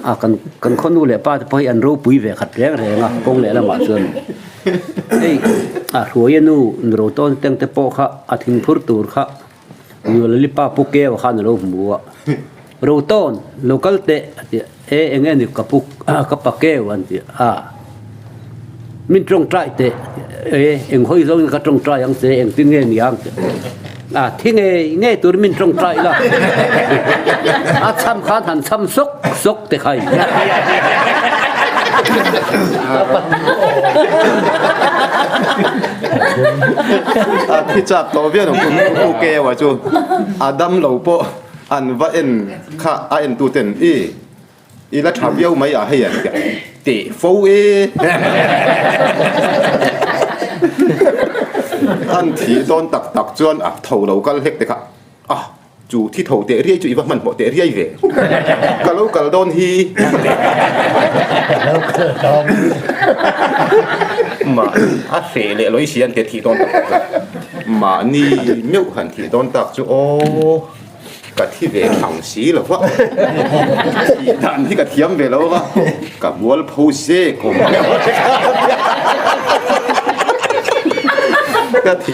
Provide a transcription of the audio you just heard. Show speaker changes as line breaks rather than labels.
A kan kan khaw nu leh pa te pawh hi an ropui ve khat reng reng a kawng leh lamah chuan hei a hruaia nu nu ro tawn teng te pawh kha a thingphur tur kha Nulali pa pu keu khan a lo hmu a ro tawn lo kal teh a ti a e eng nge ni ka pu ka pa keu an ti a min tawngtai teh e eng hawi zawngin ka tawngtai ang che engtin nge ni ang a thi ngei ngei tur min tawngtai la a cham khan han cham sawk sawk te khai
A thi chak tawh viau ang pu keu a chu a dam lo pawh an va en kha a en tu ten i I la tha viau mai ah hei an teh fo e. An thih dawn tak tak chuan a tho lo kal hlek te kha a chu thi tho teh riai chu i va hmanhmawh teh riai ve. Ka lo kal dawn hi. Mahni a hreh leh lawih si an teh thih dawn tak tak chuan mahni meuh han thih dawn tak chu aw. Ka thi ve thang si lo va, thih dan hi ka thiam ve lo va, ka mual pho zek awm. Ka thi.